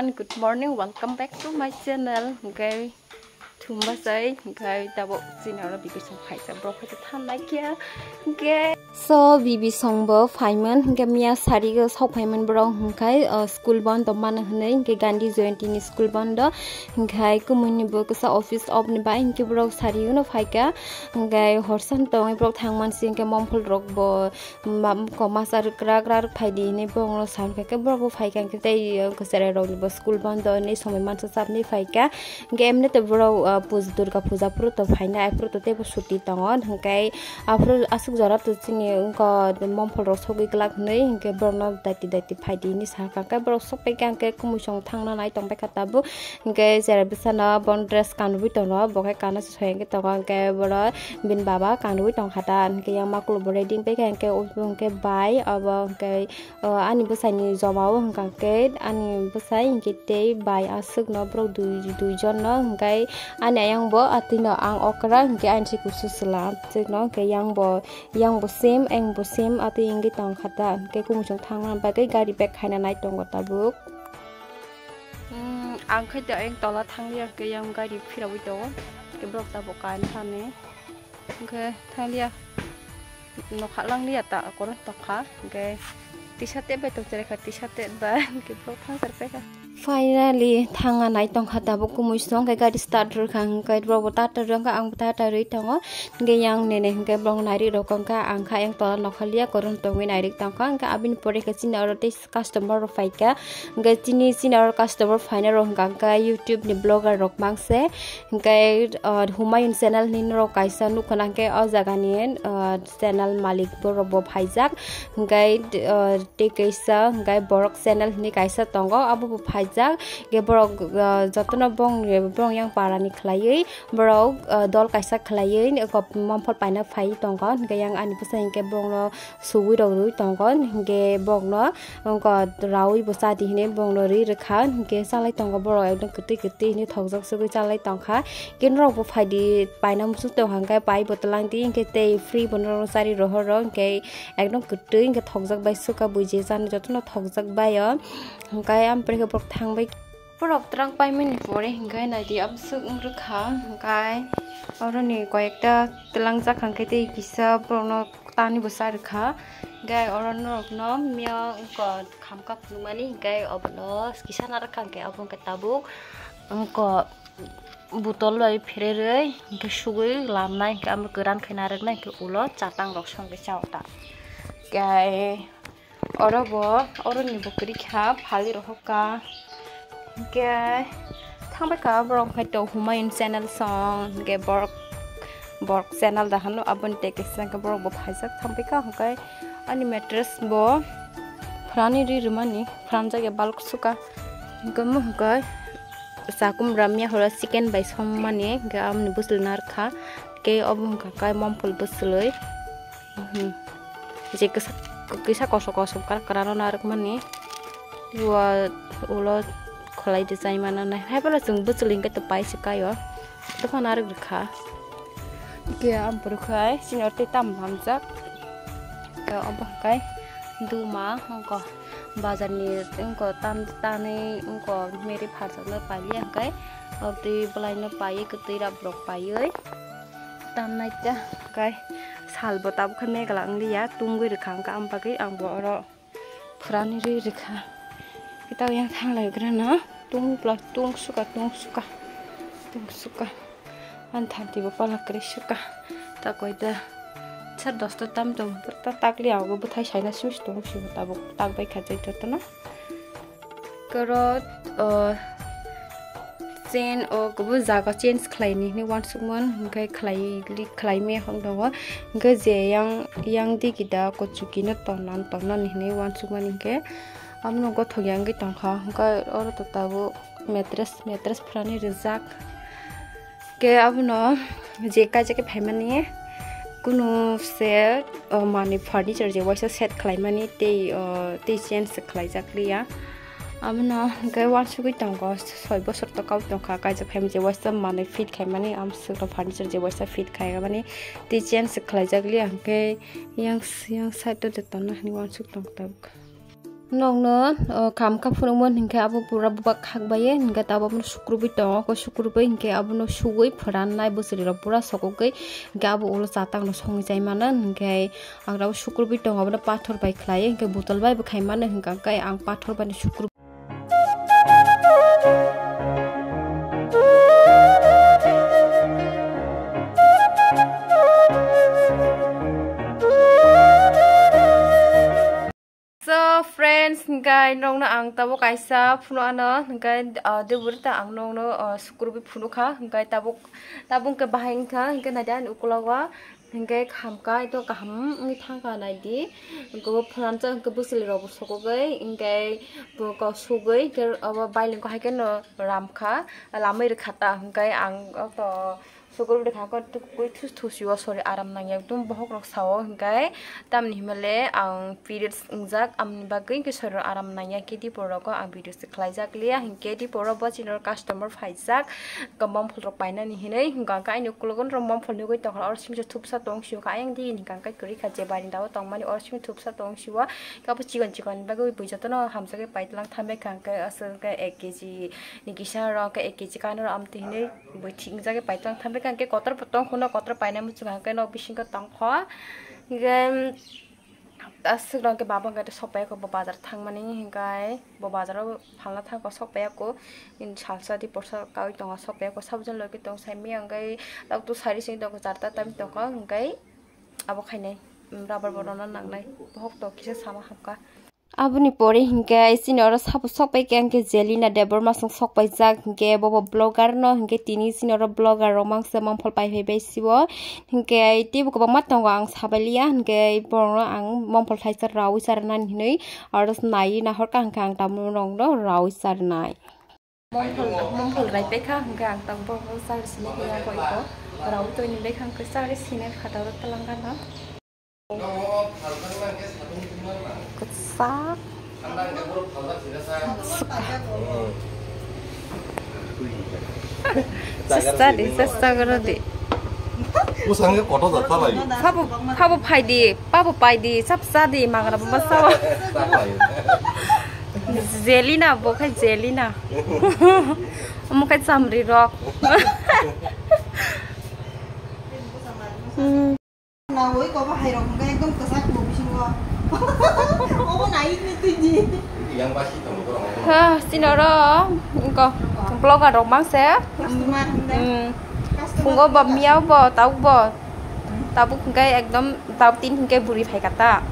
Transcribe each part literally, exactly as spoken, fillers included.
And good morning, welcome back to my channel. Hingke thumba sai, hingke tabok chini oro bibi song phaijak, borok hai thangnai khe. Hingke so bibi song bo phaimon, hingke miya sari o sok phaimon borok, hingke, uh, school bondo mano hinui, hingke Gandhi Jayanti ni school bondo, hingke kumui ni bo kisa office off ni bai, hingke borok sari o no phaikha, hingke horsa tongwi borok thangman si, hingke momphol rok bo ma-, ko masa rwkra rwkra rwk phaidi hinui borokno sakha khe borok bo phaikha hwnkhe tei, eh, cherai rokni bo school bondo hinui somoi mansa chapnwi phaikha. Hwnkhe emni tei borok, ah, puja, Durga puja phuru to phainai, aphuru to teibo suti tongo. Hwnkhe aphuru aswk jora to chini wngkha momphol rok sogwi glak hinui hwnkhe borokno daiti daiti phaidi hinui sakha khe borok sokphaikha hwnkhe kumui song thangna nai tongbaikha tabuk. Hwnkhe cherai bwsano bono dress kanwi tongo, bo khe kana se soyengwi tongo, hwnkhe borok bini baba kanwi tongkha ta, hwnkhe yang makulok bo ready wngkha, hwnkhe obo hwnkhe bai, obo hwnkhe, o, ani bwsaini joma o hwnkha khe ani bwsai hwnkhe tei bai aswkno borok dui, duijon no, hwnkhe ani ayang bo atwino ang okra hwnkhe ani se kusu chwla, aswkno hwnkhe yang bo, yang bo same, ayang bo same atwi wngwi tongkha ta, hwnkhe kumusung thangna bagwi gari bag khaina nai tongo tabuk. Hmm, ang khe da ayang tola thangya, hwnkhe yang gari phirawi tongo, hwnkhe borok tabuk kainwi thani, hwnkhe thangya, nokha langya ta, koron tokha, hwnkhe tisa tep bai tongchai kha, tisa tep bai, hwnkhe borok thangchar paikha. Finally, thangna nai tongkha tabuk kumui song, hwnkhe gari start rwkha, hwnkhe borok bo tata rwkha, ang bo tata rwi tongo, hwnkhe yang nene, hwnkhe borok nairwi rokha, hwnkhe ang kha yang tola nokha liya, koron tongwi nairwi tongkha, hwnkhe aboni pore khe chini oro tei customer rok phaikha, hwnkhe chini, chini oro customer phainai rok hwnkha khe YouTube ni blogger rok mangse, hwnkhe, ah, Humayun channel hinwi norok kaisa nukha na hwnkhe o jaga ni, ah, channel malik borok bo phaijak, hwnkhe, ah, tei kaisa hwnkhe Borok channel hinwi kaisa tongo, abo bo phaijak, hwnkhe borok, ah, jotono bongni, bong yang para ni khlaiwi borok, ah, dol kaisa khlaiwi momphol paina phaiwi tongkha, hwnkhe yang ani bwsai hwnkhe bongno suwi rok rwi tongo, hwnkhe borokno wngkha rawi bo cha di hinwi borokno ri rwkha, hwnkhe chalai tongo borok ekdom kwtwi kwtwi hinwi thokjak sugwi chalai tongkha. Hwnkhe norok bo phaidi paina muchung tongkha, hwnkhe pai bo twlang di, hwnkhe tei free bo norokno chari rohor rw, hwnkhe ekdom kwtwi hwnkhe thokjak bai sukha, bui je chani jotono thokjak bai o, hwnkhe ampore khe borok thangbai. Borok twlang paimani pore hwnkhe naidi amswk wng rwkha, hwnkhe oroni koyekta twlangjak hwnkhe tei kisa borokno tani bo cha rwkha. Hwnkhe oro norokno miya wngkha khamkha phunukmani, hwnkhe obono kisa narwkha, hwnkhe obo wngkha tabuk wngkha botol bai phererwi hwnkhe sugwi lamnai, hwnkhe amo kwran khe narwknai, hwnkhe ulo chatang rok songwi cha o ta. Hwnkhe Oro bo, oro ni bo kwrwi kha, phali rohor kha. Hwnkhe thangbai kha borok hai to Humayun channel song, hwnkhe borok, borok channel da hano aboni tei kaisa hwnkhe borok bo phaijak thangbai kha, hwnkhe ani mattress bo phrani ri rwmani, phranjak ya balok sukha. Hwnkhe omo hwnkhe chakum ramya horo chicken bai songmani, hwnkhe aboni bwswlwi narwkha, tei obo hwnkha khe momphol bwswlwi. Hmm. Je kisa, kisa kosom kosom kar karano narwkmani. Ua ulo khwlai de chai mano nai. Hai phano chwng bwchwlwi hwnkhe to pai se kai o. Dophano narwk rwkha. Khe ampuru khai sini oro tei tamo hamjak. Khe obo hwnkhe duma wngkha bazarni wngkha tan tanwi wngkha meri phaljaknai pailiya hwnkhe abo twi bwlaino paiwi kwtwi rap rok paiwi. Tamnai ta kai sal bo tabuk khe megla wng liya, tungwi rwkha hwnkhe, am bagwi ang bo oro phwrani rwi rwkha. Khe tei yang thanglai grano tung pla tung suka, tung suka, tung suka. Ani thanti bo pala kwrwi suka. Ta koi da sar dosta tam tong ta takli ago bwthai saina simi tong si tabuk tak bai kha jai jotono. Koro, o, chain o kubu jaga change khlaini hinwi uansukmani, hwnkhe khlai, khlaimaya hwn tongo. Hwnkhe je yang, yang digi da kuchukino tonna, tonnani hinwi uansukmani hwnkhe, abono gothok ya wngwi tongkha. Hwnkhe oro to tabuk mattress, mattress phrani rijak. Khe abono je kaisa khe phaimani kunu se, o, manwi furniture je waisa set khlaimani tei, o, tei change se khlaijak liya. Abono hwnkhe uansugwi tongo, soi bosor to kau tongkha kaisa phaimani je waisa manwi fit khaimani, amswkno furniture je waisa fit khaimani tei change se khlaijak liya, hwnkhe yang, yang side o de tonna hinwi uansuk tongo tabuk. Nokno, o, kam kha phunukmani hinkhe abo pura bubak khakbai, hinkhe tabuk abono sukrubwi tongo, khe sukrubwi hinkhe abono suwi phrannai bwswrwirok pura sokogwi, hinkhe abo ulo chatangno songwi chai mano, hinkhe ang tabuk sukrubwi tongo, abono pathor bai khlaiwi, hinkhe botol bai bo khai mano, hinkhe ang pathor baino sukru. So friends, hinkhe nokno ang tabuk kaisa phunu ano, hinkhe, ah, debori ta ang nokno, ah, sukrubwi phunu kha, hinkhe tabuk, tabuk hinkhe bahai wngkha, hinkhe naidi ani ukulogo, hinkhe khamkha, ito kaham wngwi thangkha naidi, hinkhe bo phunansa hinkhe bwswlwirok bo sokogwi, hinkhe bo kok sugwi, hinkhe abo bailengkho haikhe no ramkha, lamwi rwkha ta, hinkhe ang to. Sukul bwrwi kha khe tukui thus thus o, sorry, aram nangya, ekdum bohok rok sao, hinkhe tamni himale ang periods wngjak, amni bagwi hinkhe sorry aram nangya, khe dipor rogo ang video se khlaijak liya, hinkhe dipor rogo chini customer phaijak, hinkhe momphol rok painani hinwi, hinkhe ang khe aini ukologo norok momphol nugwi tongkha, oro simi se thupsa tong sio kha, ayang digi ni kang kai kwrwi kha, je barinda o tongmani oro simi thupsa tong sio, khe abo chikon chikon bagwi bui jotono hamjagwi paitlang thambai kha, hinkhe aswk khe ek kg ni kisa oro khe ek kg kanwi oro amtwi hinwi. Bui thik wngjagwi paitlang thambai kha, hinkhe kotor bo tong khuno, kotor painai muchung kha, hinkhe nok bisingo tongkho. Hinkhe aswk rok hinkhe baba hinkhe sokpai kho, bo bazar thangmani hinkhe bo bazaro phalna thangkho, sokpaiya kho. Salsa di porsa kaui tongo, sokpaiya kho, sabjani logi tong saimanya hinkhe tabuk to sari simi tongkho, charta time tongkho, hinkhe abo khainai rubber bo rwna nangnai, bohok to kisa sama hamkha. Aboni pore hinkhe chini oro sabo sokpai khe hinkhe Jelina Debbarma song sokpaijak, hinkhe bobo vlogger no, hinkhe tini chini oro vlogger rok mangsa mangphol pai phai bai sio, hinkhe teibo kwbangma tongo ang sabailiya, hinkhe borokno ang mangphol thaisa raui charwnani hinwi aro naiwi nahorkha, hinkhe ang tamo rokno raui charwnai. Mangphol, mangphol rai paikha, hinkhe ang tabuk bobo charwi sini khe yang koi ko raui toini baikha, hinkhe charwi sini khataro twlang gana. Kwchak. Chesta di, chesta goro di. Usang ke koto jata lai. Pabo, pabo phai di, pabo pai di, chap cha di, magra baba sawa. Jelina, bo khai Jelina. Omo khai chamri rok. Hmm. Nawi ko bahai rok hwnkhe ekdom kwchak bo bisingo. Obo nai ni twi di. Yang basi tong borok. Ha, chini oro, ko, vlogger rok mangse. Customer hwnkhe. Hmm. Customer phungo bo hwnkhe. Miyao bo, tabuk bo. Tabuk hwnkhe ekdom, tabuk tin hwnkhe buri phai kata.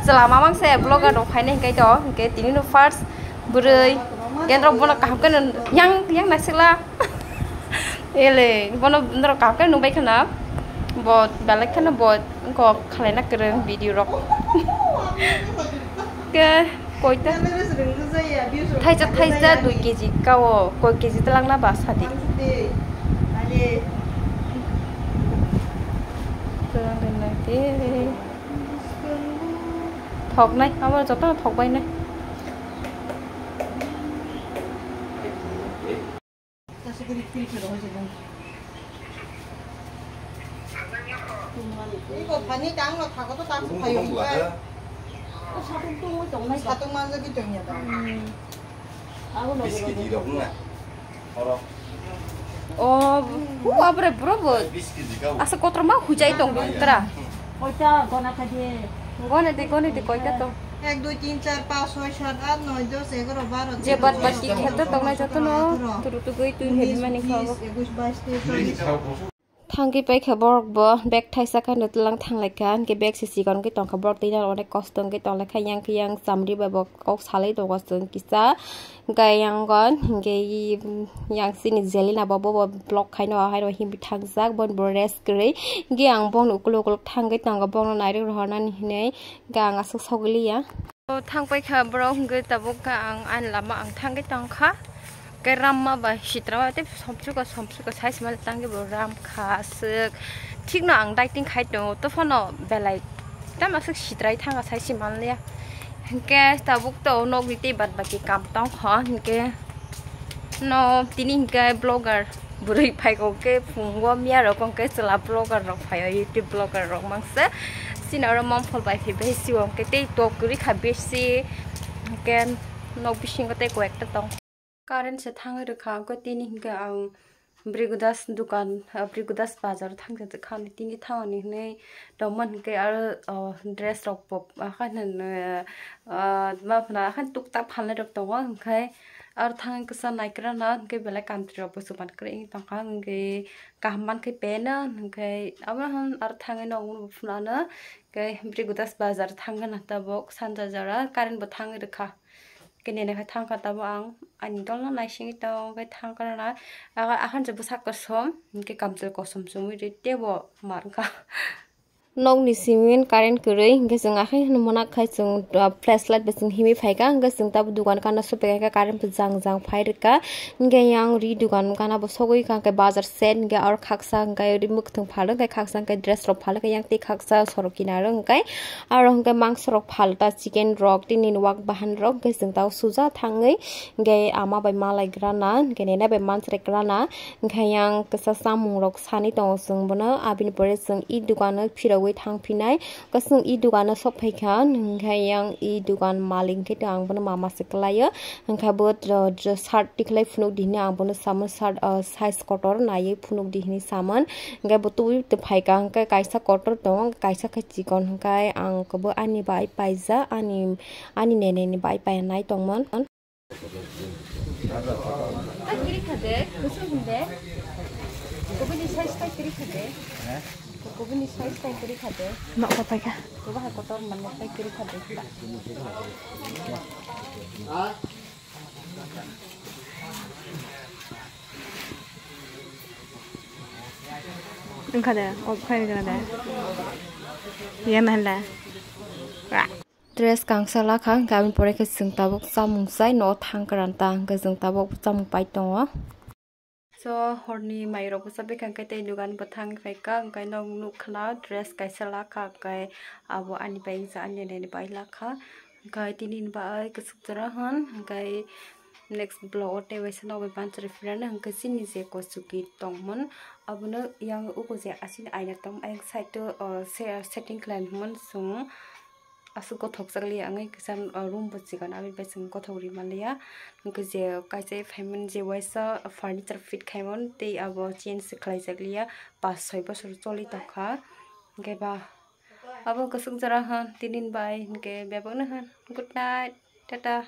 Chwla ma mangse vlogger rok phainai hwnkhe to, hwnkhe tini no first bwrwi. Gen rok bono kaham khe yang, yang naisik la. Ele, bono norok kaham khe nungbai khana. Bo belai kheno bo wngkok khwlaina kwrwng video rok. Ke koita? Thaisa, thaisa dui kg kao, koi kg twlangna ba sadi. Thoknai, abo jotono thokbainai. Iko phani tang no thago to tang phayo. Satung manjagwi tongya ta. Hmm. Biskit rok na. Oro. O, hu, abre bro bo. Biskit rok. Asa kotor ma hujai tong dong tra. Koita gona kha de. Gone de, gone de, koita to. এক, দুই, তিন, চার, পাঁচ, ছয়, সাত, আট, নয়, দশ, এগারো, বারো, je bad baki kheto tongnai jotono turu tugui twi hebimani khago. একুশ, বাইশ, তেইশ, চব্বিশ, Thangwi paikha borok bo bag thaisa khe no twlang thanglaikha, hinkhe bag se chikon khe tongkha, borok twi jani onek kosto wngwi tonglaikha, yang khe yang chamri bai bo kok salai tongo chwng kisa, hinkhe yang gon, hinkhe yang chini Jelina bo, bo bo vlog khaino, haino himwi thangjak, boni bo rest kwrwi, hinkhe ang bongni ukuluk ukuluk thangwi tongo, bongno nairok rohornani hinwi, hinkhe ang aswk sogwi liya. O thang paikha borok hwnkhe tabuk khe ang ani lama ang thangwi tongkha. Khe ramma bai sitra bai tei somswka somswka sai se mali tangwi bo ramkha aswk. Thikno ang dieting khai tongo, to phano belai tamo aswk sitrai thangkha sai se manliya. Hinkhe tabuk to nokni tei bad baki kam tongkha hinkhe. No, tini hinkhe vlogger bwrwi phaikha hinkhe phungo miya rok hinkhe chwla vlogger rok phaio, YouTube vlogger rok mangse. Chini oro mangphol bai phai bai sio hinkhe tei tok kwrwi kha besi. Hwnkhe nok bisingo tei koi ekta tong. Current se thangwi rwkha, hwnkhe tini hwnkhe ang Brigudas dukan, ah, Brigudas bazar thangjakha, tini thangni hwnwi tongmani hwnkhe aro, oh, dress rok bo, ah, haino, ah, ma phano haino tuktak phalnai rok tongo, hwnkhe aro thangwi kwchang naikrana hwnkhe belai country rok bo chubankhe wngwi tongkha, hwnkhe kaham mankhe peno, hwnkhe abo haino aro thangwi nokno bo phunukno, hwnkhe Brigudas bazar thangwi tabuk sanja jora current bo thangwi rwkha. Kene nokha thangkha tabo ang ani dolno naisingwi tongo, hwnkhe thangkha na aga ahan je bwsak kosom, hwnkhe kamchwlwi kosom chumui ri tebo marwkha. Nokni simi current kwrwi, hwnkhe chwng akhai hwnwi mwnakkhai chwng, ah, flashlight bai chwng himwi phaikha, hwnkhe chwng tabo dukan kana sopihaikha, current bo jang jang phai rwkha, hwnkhe yang ri dukan kana bo sogwi kha, hwnkhe bazar set hwnkhe aro khaksa hwnkhe ri mwkhwtwng phal, hwnkhe khaksa hwnkhe dress rok phal, hwnkhe yang tei khaksa sorok kinaro hwnkhe. Aro hwnkhe mangso rok phalta chicken rok, tini wak bahan rok, hwnkhe chwng tao suja thangwi, hwnkhe ama bai malai grana, hwnkhe nene bai mansre grana, hwnkhe yang kisa chamung rok sanwi tongo chwng bono, abini pore chwng e dukano phirogwi thang phinai, hwnkhe chwng e dukano sok phaikha, hwnkhe yang e dukan malik hwnkhe ang bono mama se kwlaio, hwnkhe bo shirt tikhlai phunuk di hinwi ang bono samo shirt, ah, size kotor naiwi phunuk di hinwi samon. Hwnkhe bo tubui tw phaikha, hwnkhe kaisa kotor tongo, kaisa khe chikon, hwnkhe ang kwbo ani bai paijak, ani, ani nene ni bai painai tongmon. Kubuni size tai kwrwi kha de. Kubuni size tai kwrwi kha de. Nok ko paikha. Kubo hai kotor manne tai kwrwi kha de. Wngkha de, off khai wngkha de. Iya mahan da. Dress kangsa lakha, hwnkhe aboni pore khe chwng tabuk chamung chai, nogo thang kwran ta, hwnkhe chwng tabuk chamung pai tongo. So, horni mairok bwsa bwkha hwnkhe tei dugan bwthang phaikha, hwnkhe nok nukha na dress kaisa lakha, hwnkhe abo ani bai wngkha, ani nene ni bai lakha, hwnkhe tini ni bai kwchwk jora hwn, hwnkhe next vlog o tei waisa nok bai bansari phirano, hwnkhe chini je kochuki tongmon, abono yang uko je asini aina tong, ayang side o, o, se-, setting khlai mon chwng. Aswk gothok jak liya wngwi kisa, ah, room bo chikon, aboni bai chwng gothok rwi manliya. Hwnkhe je kaisa phaimani je waisa furniture fit khaimani tei abo change se khlaijak liya, pas soi bosor choli tongkha. Hwnkhe ba abo kwchwk jora hwn tinin bai hwnkhe bebakno hwn good night, tata.